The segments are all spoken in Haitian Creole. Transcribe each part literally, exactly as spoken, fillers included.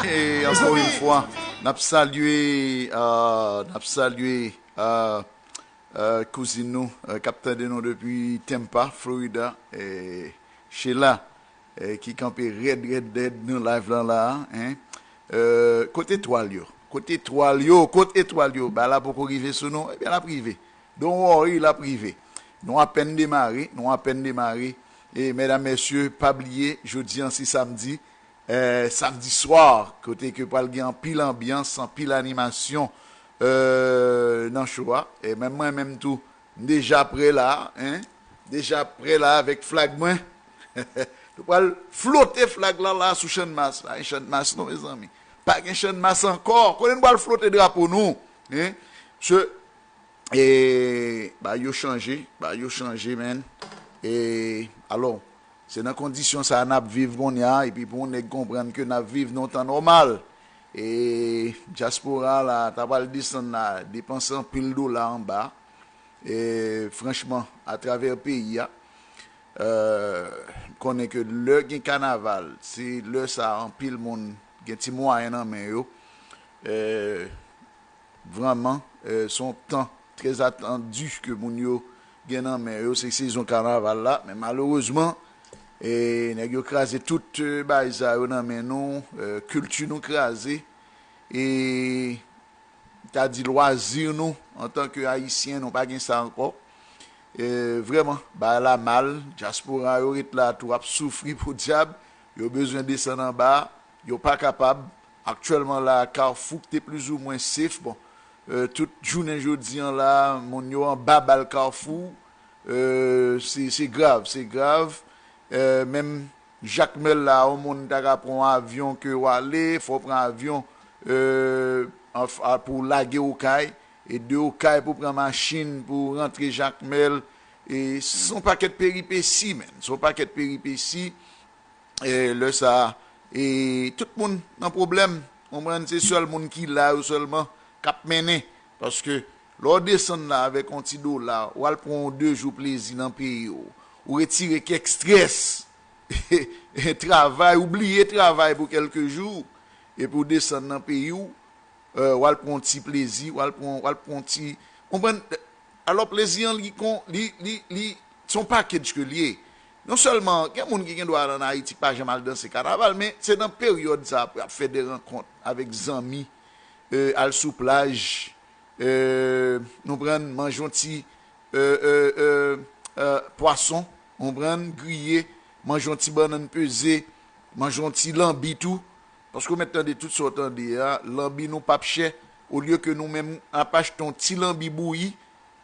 E ankò yon fwa, n ap salye, euh, n ap salye, euh, euh, kouzin nou, euh, k ap tande nou depi Tampa, Florida, e Sheila, eh, ki kanpe rèd, rèd, rèd nan live lan la, hein. Euh, kote etwal yo? Kote etwal yo? Kote etwal yo? Bagay la poko rive sou nou? Ebyen, l ap rive. Don't worry, l ap rive. Nou apèn demare, nou apèn demare. E medam, mesye, pa bliye, jodi an se samdi, eh, samdi swa, kote ke pral gen anpil anbyans, anpil animasyon, euh, nan show a. E menm mwen menm tou, m deja prè la, hein? Deja prè la avèk flag mwen. Nou pral flote flag la la sou Channmas la. E Channmas non, mezanmi. Pa gen Channmas ankò. Kote nou pral flote drapo nou, hein? Mesye, e, bagay yo chanje, bagay yo chanje, man. E, alò, se nan kondisyon sa a n ap viv kounye a, epi pou yon nèg konprann ke n ap viv nan yon tan nòmal, e dyaspora la, ta pral desann la, depanse anpil dola anba, e, franchman, atravè peyi a, euh, m konnen ke lè gen kanaval, se lè sa a anpil moun gen ti mwayen nan men yo. Euh, vrèman, euh, se yon tan trè atandi ke moun yo gen nan men yo, se sezon kanaval la, men malerezman, e, nèg yo kraze tout, euh, bagay sa yo nan men nou, euh, kilti nou kraze, e ta di lwazi nou, antanke Ayisyen, nou pa gen sa ankò. E, vrèman, bagay la mal, dyaspora yo ret la tou ap soufri podyab, yo bezwen desann anba, yo pa kapab. Aktyèlman la, Kafou ki te plizoumwen safe, bon, euh, tout jounen jodi an la, moun yo anba bal Kafou, euh, se, se grav, se grav. Euh, menm Jakmèl la, yon moun ta ka pran yon avyon ke w ale, fò w pran avyon, euh, an f-, a, pou w lage Okay, e de Okay pou w pran machin pou w rantre Jakmèl, e se yon pakèt peripesi, man, se yon pakèt peripesi, e lè sa a, e tout moun nan pwoblèm, konprann, se sèl moun ki la yo sèlman k ap mennen, paske lè w desann la avèk yon ti dola, w al pran yon de jou plezi nan peyi w, ou retire kèk strès, travay, ou bliye travay pou kèlke jou, epi w desann nan peyi w, euh, w al pran yon ti plezi, w al pran, w al pran yon ti, konprann? Alò, plezi an, li kon, li, li, li, se yon package ke l ye. Non sèlman, gen moun ki gen dwa al ann Ayiti, pa janm al danse kanaval, men se nan peryòd sa a pou y ap fè de rankont avèk zanmi, euh, al sou plaj, euh, nou konprann, manje yon ti, euh, euh, euh, euh, pwason, konprann, griye, manje yon ti bannann peze, manje yon ti lanbi tou, paske w mèt tande tout sa w tande a, lanbi nou p ap chè, olye ke nou menm n ap achte yon ti lanbi bouyi,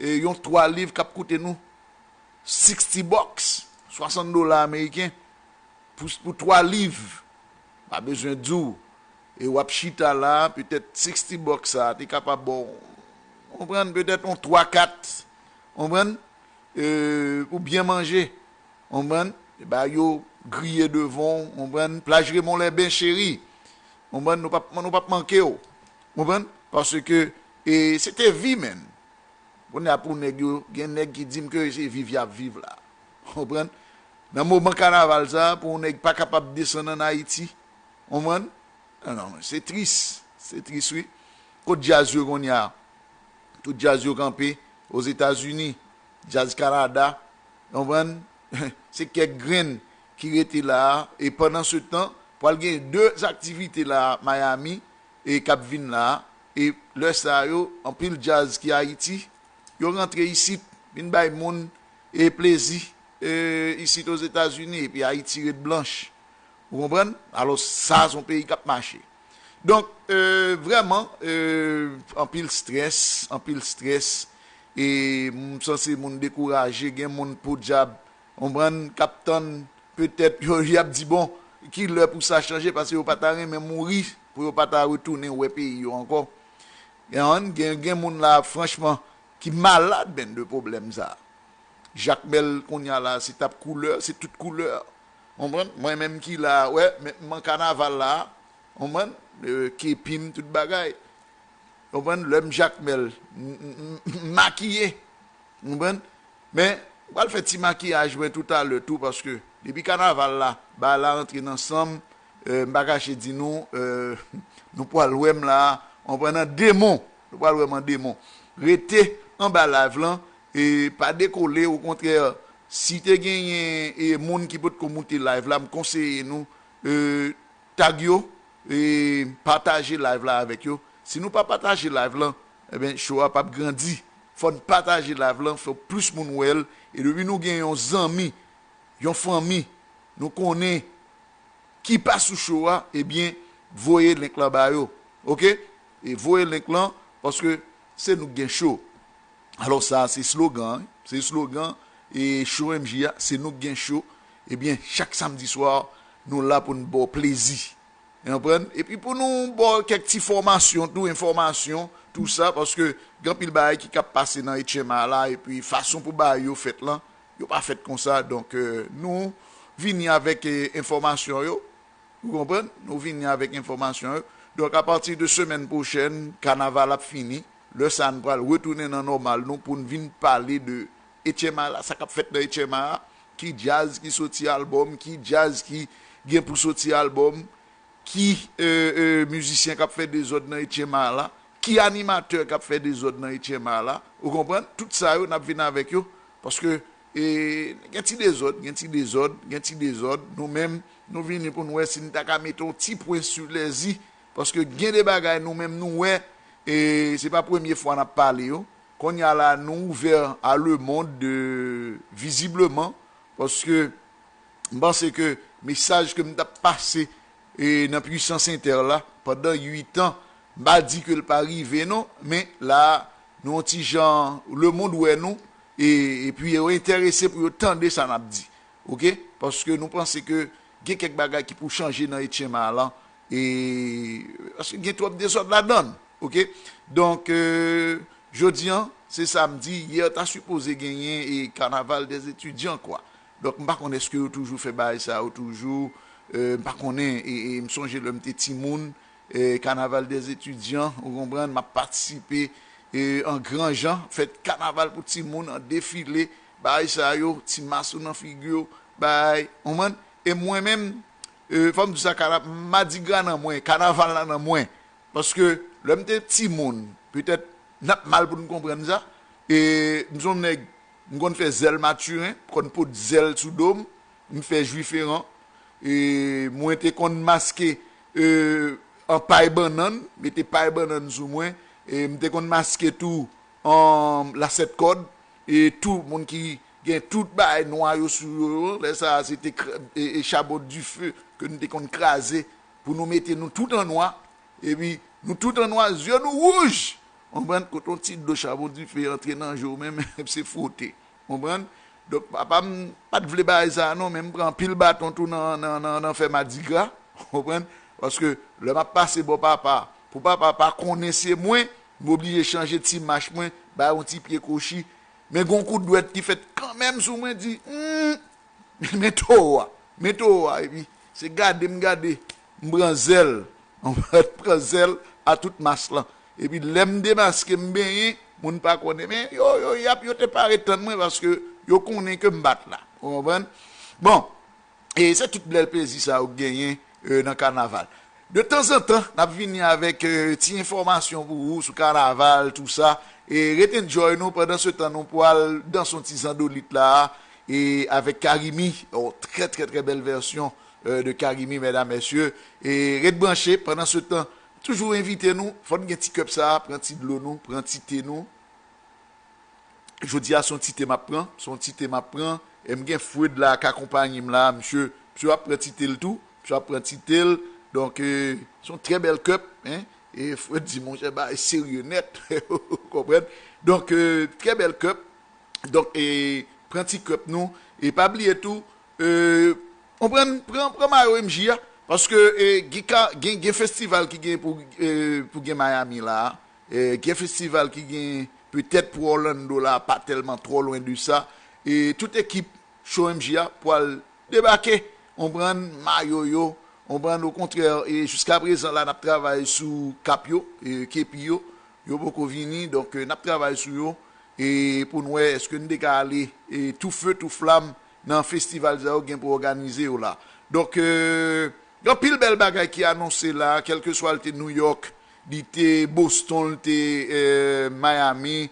e yon twa liv k ap koute nou sixty bucks, swasant dola ameriken, pou, pou twa liv, pa bezwen di w. E w ap chita la, petèt sixty bucks sa a te kapab ba w, konprann, petèt yon twa kat, konprann, e, pou byen manje, konprann, e ba yo griye devan w, konprann, plaj Remon Lèben cheri, konprann, nou p ap, nou p ap manke w, konprann, paske, e, se te vi, man. Kounye a pou nèg yo, gen nèg ki di m ke se viv y ap viv la. Konprann? Nan moman kanaval sa a, pou yon nèg pa kapab desann ann Ayiti. Konprann? Non, non, se tris. Se tris, wi. Kot djaz yo kounye a? Tout djaz yo kanpe Ozetazini, djaz Kanada. Konprann? Se kèk grenn ki rete la a. E pandan se tan, pral gen de aktivite la a, Miami, e k ap vin la a. E lè sa a yo, anpil djaz ki Ayiti, yo rantre isit, vin bay moun, e plezi, e isit Ozetazini, epi Ayiti ret blanch. Ou konprann? Alò, sa, se yon peyi k ap mache. Donk, e, vrèman, e, anpil strès, anpil strès, e m sanse moun dekouraje, gen moun podyab, konprann, k ap tann, petèt, yo, y ap di, bon, ki lè pou sa chanje, paske yo pa ta renmen mouri, pou yo pa ta retounen wè peyi yo ankò. Gen, gen, gen moun la, franchman, ki malad, man, de pwoblèm sa. Jakmèl, kounye a la, se t ap koulè, se tout koulè. Konprann? Mwen menm ki la, wè, men, m an kanaval la, konprann? E, kepi m, tout bagay. Konprann? Lè m Jakmèl, m, m, m, m makiye. Konprann? Men, m pral fè ti makiyaj mwen toutalè tou, paske depi kanaval la, bagay la rantre nan san m, M pa kache di nou, nou pral wè m la, anpren nan demon. Nou pral wè m an demon. Rete anba live lan, e pa dekole, okontrè, si te genyen e moun ki potko moute live la, m konseye nou, tag yo, e pataje live la avèk yo. Si nou pa pataje live lan, ebyen, show a p ap grandi. Fò n pataje live lan, fò plis moun wè l. E depi nou gen yon zanmi, yon fanmi, nou konnen ki pa sou show a, ebyen, voye link lan ba yo. Oke? E voye link lan, paske se nou k gen show. Alò, sa a se slogan, wi. Se slogan e show M J a, se nou k gen show. Ebyen, chak samdi swa, nou la pou n ba w plezi. Ou konprann? Epi pou nou ba w kèk ti fòmasyon tou, enfòmasyon, tou sa, paske gen anpil bagay ki ka pase nan H M A la, epi fason pou bagay yo fèt lan, yo pa fèt konsa. Donk, nou vini avèk enfòmasyon yo. Ou konprann? Nou vini avèk enfòmasyon yo. Donk, apati de semèn pwochèn, kanaval ap fini. Lè sa a, n pral retounen nan nòmal nou pou n vin pale de H M A la, sa k ap fèt nan H M A a, ki djaz ki soti albòm, ki djaz ki gen pou soti albòm, ki mizisyen k ap fè dezòd nan H M A la, ki animatè k ap fè dezòd nan H M A la. Ou konprann? Tout sa yo, n ap vin avèk yo. Paske gen ti dezòd, gen ti dezòd, gen ti dezòd. Nou menm, nou vini pou n wè si n ta ka mete yon ti pwen sou lèzi. Paske gen de bagay nou menm nou wè, e se pa premye fwa n ap pale yo. Kounye a la, nou ouvè a lemonn vizibleman, paske m panse ke mesaj ke m t ap pase e nan Puissance Inter la, pandan uit an, m pa di ke l pa rive non, men la, nou yon ti jan, lemonn wè nou, e, epi yo enterese pou yo tande sa n ap di. Oke? Paske nou panse ke gen kèk bagay ki pou chanje nan H M A lan, e, paske gen twòp dezòd ladan l. Oke? Donk, jodi an, se samdi, yè ta sipoze genyen e kanaval dèzetidyan, kwa. Donk, m pa konnen èske yo toujou fè bagay sa yo toujou, m pa konnen, e, e m sonje lè m te timoun, e, kanaval dèzetidyan, ou konprann, m ap patisipe, e, an gran jan, fèt kanaval pou timoun, an defile, bagay sa yo, ti mas yo nan figi yo, bagay, ou konprann? E mwen menm, e, fò m di sa, kana-, madigra nan mwen, kanaval la nan mwen. Paske lè m te timoun, petèt n ap mal pou n konprann sa, e m se yon nèg, m konn fè zèl matiren, m konn pot zèl sou do m, m fè jwiferan, e mwen te konn maske, e, an pay bannann, mete pay bannann sou mwen, e m te konn maske tou an lasèt kòd, e tou moun ki gen tout bagay nwa yo sou yo, lè sa a se te kra-, e, e chabon dife ke nou te konn kraze pou nou mete nou tout an nwa, epi nou tout an nwa, zye nou wouj. Konprann? Kote yon ti dlo chabon dife antre nan je w menm, se fwote. Konprann? Donk, papa m pa t vle bagay sa a non, men m pran anpil baton tou nan, nan, nan, nan fè madigra. Konprann? Paske lè m ap pase bò papa, pou papa pa konnen se mwen, m oblije chanje ti mach mwen, bay yon ti pye kwochi. Men gon kout dwèt ki fèt kanmenm sou mwen, di, hmm, men towo a, men towo a, epi se gade m gade, m pran zèl, m pran zèl a tout mas lan. Epi lè m demaske, m benyen, moun pa konnen. Men yo, yo, y ap, yo te pare tann mwen paske yo konnen ke m bat la. Ou konprann? Bon, e se tout bèl plezi sa yo k genyen, e, nan kanaval. De tanzantan, n ap vini avèk, e, ti enfòmasyon pou ou sou kanaval, tou sa. E ret enjoy nou, pandan se tan nou pral danse yon ti zandolit la, e avèk Karimi, yon trè, trè, trè bèl vèsyon, e, de Karimi, medam, mesye. E ret branche, pandan se tan, toujou envite nou, fò n gen ti cup sa, pran ti dlo nou, pran ti te nou. Jodi a, se yon ti te m ap pran, se yon ti te m ap pran. E m gen Fred la k akonpaye m la, misye, misye ap pran ti te l tou, misye ap pran ti te l. Donk, e, se yon trè bèl cup, en. E Fred di, monchè, bagay serye nèt. Ou konprann? Donk, e, trè bèl cup. Donk, e, pran ti cup nou. E pa bliye tou, e, konprann, pran, pran mayo M J a. Paske, e, gen ka, gen, gen festival ki gen pou, e, pou gen Miami la. E, gen festival ki gen petèt pou Orlando la, pa tèlman twò lwen de sa. E tout ekip Show M J a pral debake, konprann, mayo yo, konprann, okontrè, e jiska prezan la, n ap travay sou kap yo, e kepi yo, yo poko vini, donk, e, n ap travay sou yo, e pou n wè èske n te ka ale, e tou fe, tou flam nan festival sa yo gen pou òganize yo la. Donk, e, Gen anpil bèl bagay ki anonse la, kèlkeswa l te New York, li te Boston, li te eh, Miami.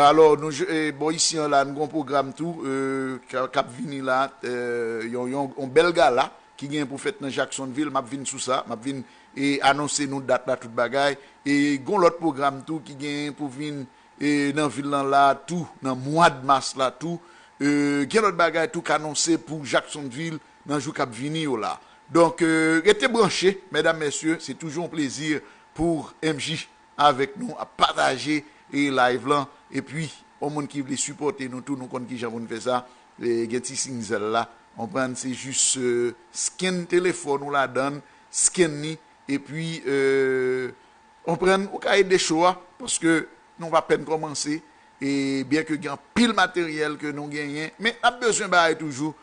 Alò, nou, eh, bò isi an la, nou gen yon pwogram tou eh, k ap vini la, eh, yon, yon, yon bèl gala ki gen pou fèt nan Jacksonville. M ap vin sou sa, m ap vin eh, anonse nou dat la, tout bagay. E gen lòt pwogram tou ki gen pou vin eh, nan vil lan la tou, nan mwa d mas la tou. Eh, gen lòt bagay tou k anonse pou Jacksonville nan jou k ap vini yo la. Donk, eh, rete branche, medam, mesye, se toujou yon plezi pou M J avèk nou, ap pataje e live lan. Epi, yon moun ki vle sipòte nou tou, nou konn kijan pou n fè sa. E, gen ti sinyèl la. Konprann, se jis eh, scan telefòn ou ladan, scan li, epi eh, konprann, ou ka ede show a, paske nou pa pèn kòmanse, e byen ke gen anpil materyèl ke nou genyen, men n ap bezwen bagay toujou